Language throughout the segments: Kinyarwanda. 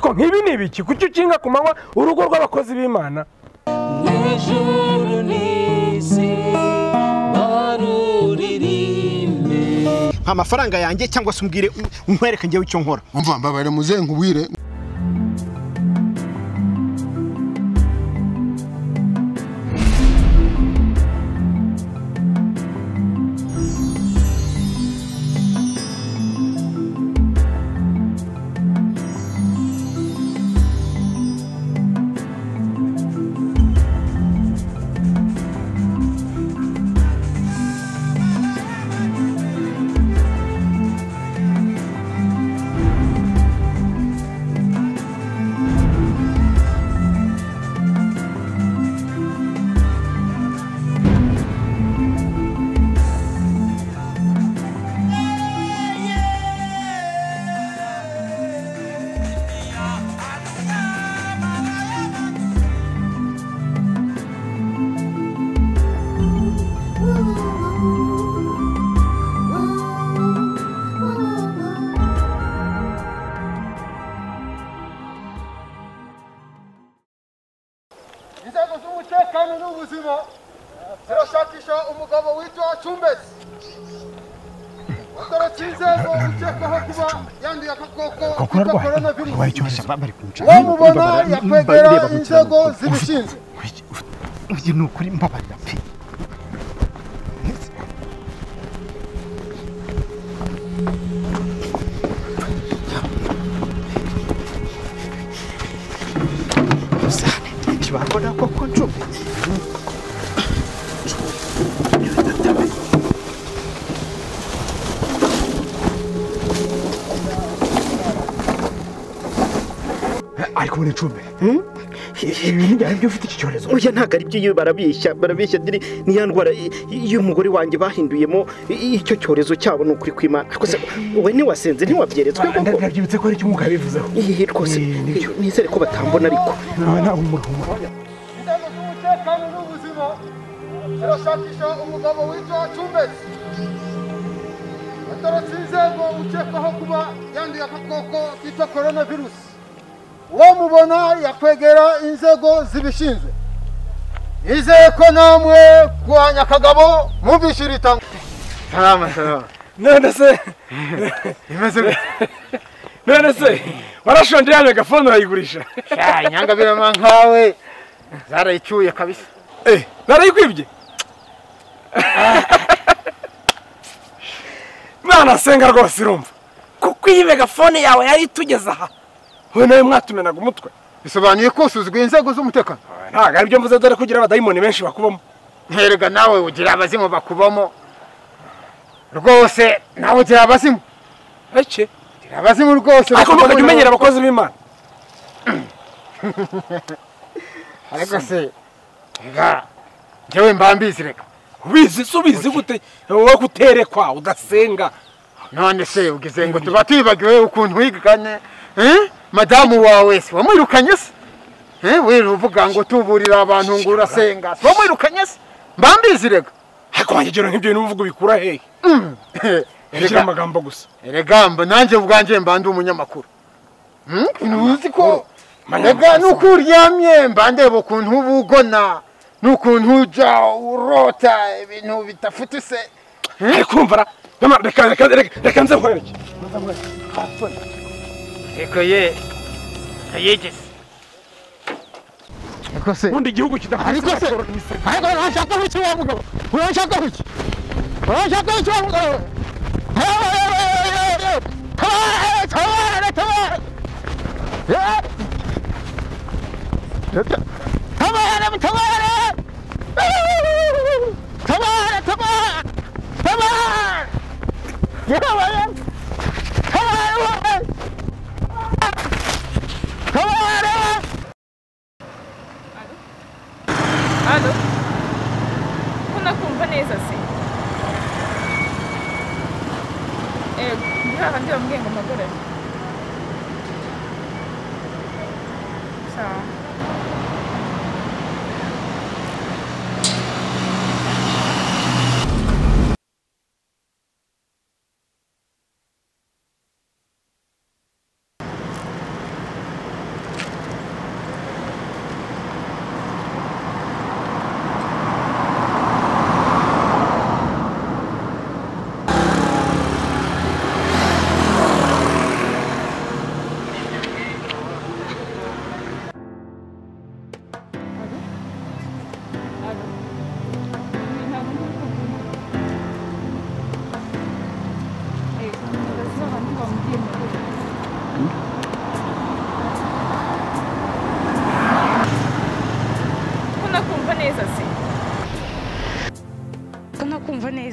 Ariko nk'ibi ni ibiki? Kuki ukinga ku manywa urugo rw'abakozi b'Imana? Ijuru n'isi baruririmbe. Amafaranga yanjye cyangwa se umbwire unkwereke ngewe icyo nkora. Umva mbabare muze nkubwire. Inzego z'umutekano n'ubuzima zirashakisha umugabo witwa Cumbezi watorotse inzego ukekwaho kuba yanduye agakoko kitwa coronavirus. Uwamubona yakwegera inzego zibishinzwe. Uyu ni ukuri mbabarira pe. Bakora koko ncumbi. Ariko ni ncumbi. Ibintu byari ufite iki cyorezo? Oya ntago ari byo, barabishya barabishya diri ni ya ndwara y'umugore wanjye bahinduyemo icyo cyorezo cyabo ni ukuri kw'Imana. Ariko se wowe ntiwasenze ntiwabyeretswe koko? Ndabyibutse ko ari icyo umwuka yabivuzeho. Ihi rwose nizere ko batambona ariko. Nawe nta humura. Inzego z'umutekano n'ubuzima zirashakisha umugabo witwa Cumbezi watorotse inzego ukekwaho kuba yanduye agakoko kitwa coronavirus. Uwamubona yakwegera inzego zibishinzwe. Nizeye ko namwe kwa Nyakagabo mwumvise iri tangazo. Salama salama. None se imeze gute? None se warashonje ya megafone urayigurisha? Sha inyangabirama nkawe zarayicyuye kabisa. Narayikwibye? Mwana senga rwose irumva. Kuko iyi megafone yawe yari itugeze aha. Wowe nawe mwatumenaga umutwe. Bisobanuye ko usuzuguye inzego z'umutekano. Ntabwo ari byo mvuze, dore kugira abadayimoni benshi bakubamo. Nterega nawe ugira abazimu bakubamo. Rwose nawe ugira abazimu. Eke? Ugira abazimu rwose. Ariko ntukajya umenyera abakozi b'Imana. Ariko se rega njyewe mbambizi reka. Ubizi se ubizi gute? Wowe kuterekwa udasenga. None se ugize ngo tuba twibagiwe ukuntu wiganye? Madamu wawe se wamwirukanye se? Wewe uvuga ngo tuburira abantu ngo urasenga. Se wamwirukanye se? Mbambizi rega. Ariko wangegero nk'ibyo bintu uvuga ubikura hehe? Erega amagambo gusa. Erega mba nanjye ubwanjye mba ndi umunyamakuru. Uzi ko rega nuko uryamye mba ndeba ukuntu uba ugona n'ukuntu ujya urota ibintu bitafutse. Ariko urumva reka reka reka nze nkwereke. Eko ye yegese. Ariko se ubundi igihugu kidafite. Ariko se ariko urashaka iki wa mugabo? Urashaka iki? Urashaka iki wa mugabo? Tabara tabara tabara tabara tabara tabara tabara tabara tabara. Alo? Ko nakumva neza se? Ego, ndi hahandi bambwiye ngo mpagarare. Sawa.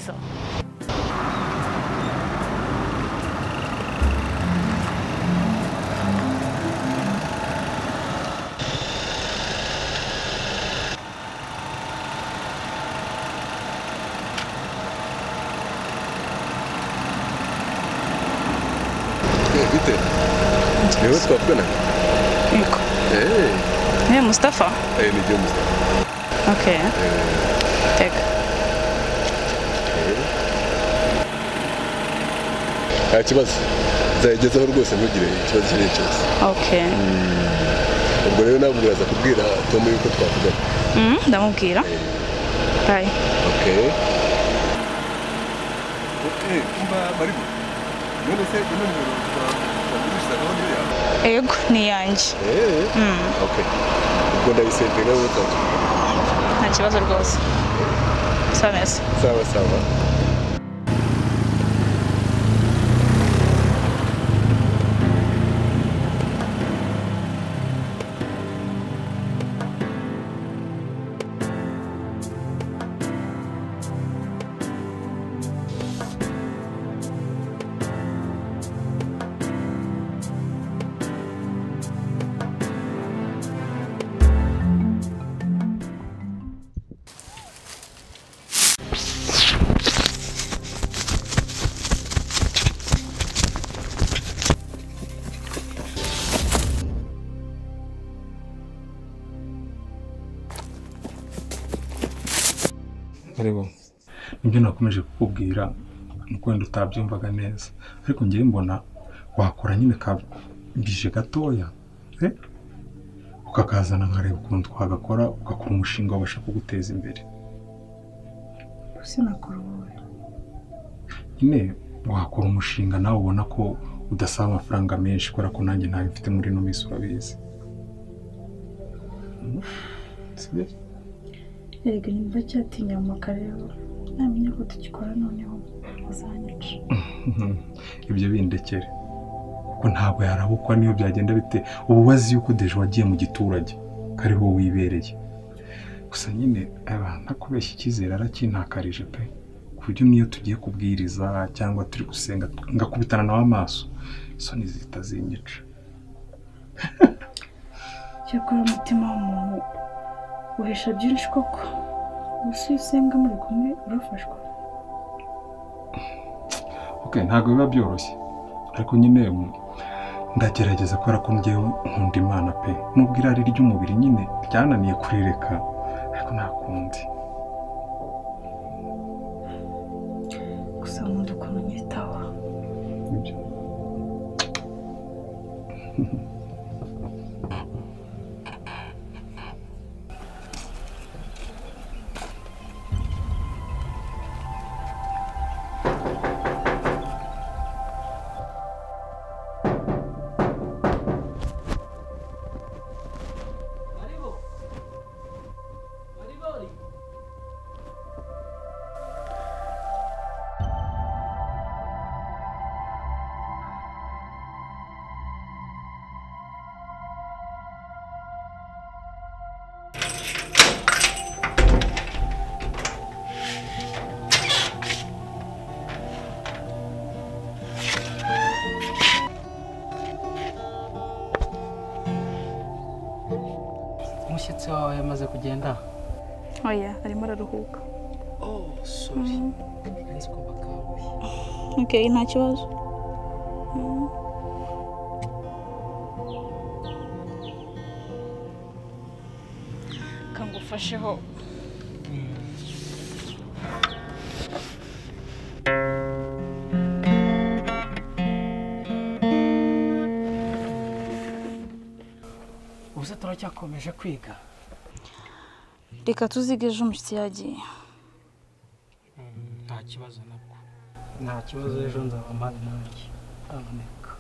byiza. Bite? Niwe twavuganaga? Yego. Ni Mustafa? Ni jye Mustafa. Okay. Teka. Nta kibazo. Nzayigezaho rwose ntugire ikibazo icyo ari cyo cyose. Okay. Ubwo rero nawe uraza kubwira Tom yuko twavugana. Ndamubwira. Bye. Okay. Okay, umva Maribu. None se ino nimero twagurishaga niyo yawe? Yego, ni yanjye. Okay. Ubwo ndayisevinga wowe tatu. Nta kibazo rwose. Sawa neza. Sawa sawa. Nibyo nakomeje kukubwira nuko wenda utabyumvaga neza, ariko ngiye mbona wakora nyine kabije gatoya ukakazana nkareba ukuntu twagakora, ugakora umushinga wabasha kuguteza imbere. Gusa nakora wowe nyine wakora umushinga nawe ubona ko udasaba amafaranga menshi, kubera ko nanjye ntayo mfite muri ino minsi urabizi. Sibyo? Erega nimba cyatinya amakarero namenya ko tugikora noneho azanyica. Ibyo bindekere kuko ntabwo yarabukwa niyo byagenda bite. Ubu wazi yuko deje wagiye mu giturage kariho wibereye. Gusa nyine ntakubeshya icyizere arakintakarije pe, ku buryo niyo tugiye kubwiriza cyangwa turi gusenga ngakubitana nawe amaso isoni zihita zinyica. Cyakora umutima w'umuntu uhisha byinshi koko. Gusa iyo usenga muri kumwe urafashwa. Okay, ntabwo biba byoroshye, ariko nyine ndagerageza kubera ko njyewe nkunda Imana pe, nubwo irari ry'umubiri nyine ryananiye kurireka, ariko nta kundi. Gusa nkunda ukuntu unyitaho. Nibyo. Umushyitsi wawe yamaze kugenda? Oya, arimo araruhuka. Oh, sorry. Nzi ko bakabuye. Okay, nta kibazo. Kangufasheho. Ubu turacyakomeje kwiga. Reka tuzige ejo umushyitsi yagiye. Nta kibazo nabwo. Nta kibazo, ejo nzaba mpari nanjye. Aboneka.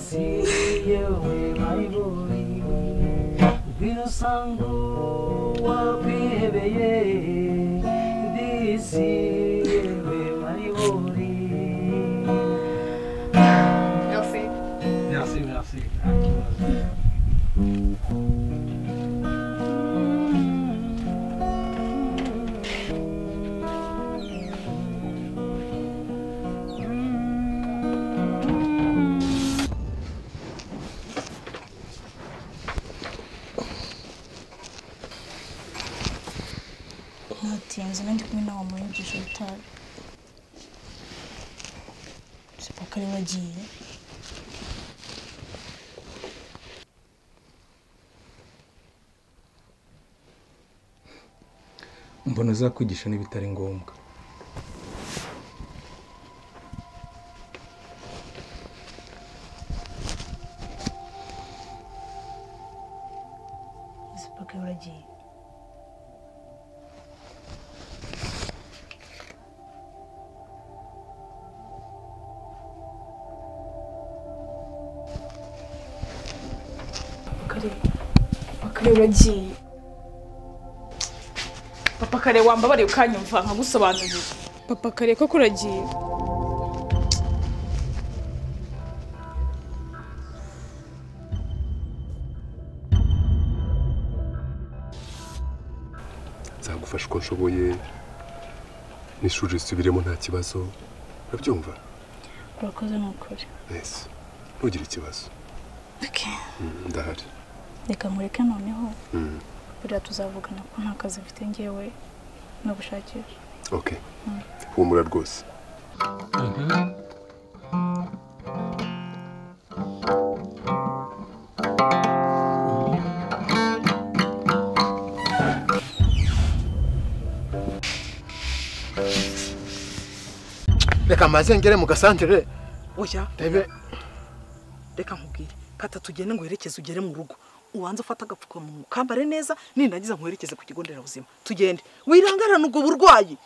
Disi yewe mayibori ngwino usanga wakwihebeye disi yewe mayibori. Merci. Merci, merci. Nta kibazo. Natinze nandi kumwe nawe mwigisha w'itabi. Sipaka ari wagiye. Mbona azakwigisha n'ibitari ngombwa. Sipaka ari wagiye. Papa uragiye. Papa kare wambabariye ukanyumva nkagusobanurira. Papa kare koko uragiye. Nzagufasha uko nshoboye n'ishuri risubiremo nta kibazo, urabyumva? Urakoze ni ukuri. Yes, ntugire ikibazo. Okay. Ndahari. Reka nkureke noneho. Buriya tuzavugana ko nta kazi mfite ngewe no gushakisha. Okay. Humura rwose. Reka maze ngere mu gasantere. Oya. Ndebe. Reka nkubwire. Kata tugende ngo werekeze ugere mu rugo. Ubanza ufata agapfukamunwa ukambare neza, nindagiza nkwerekeze ku kigo nderabuzima. Tugende. Wirangarana ubwo burwayi.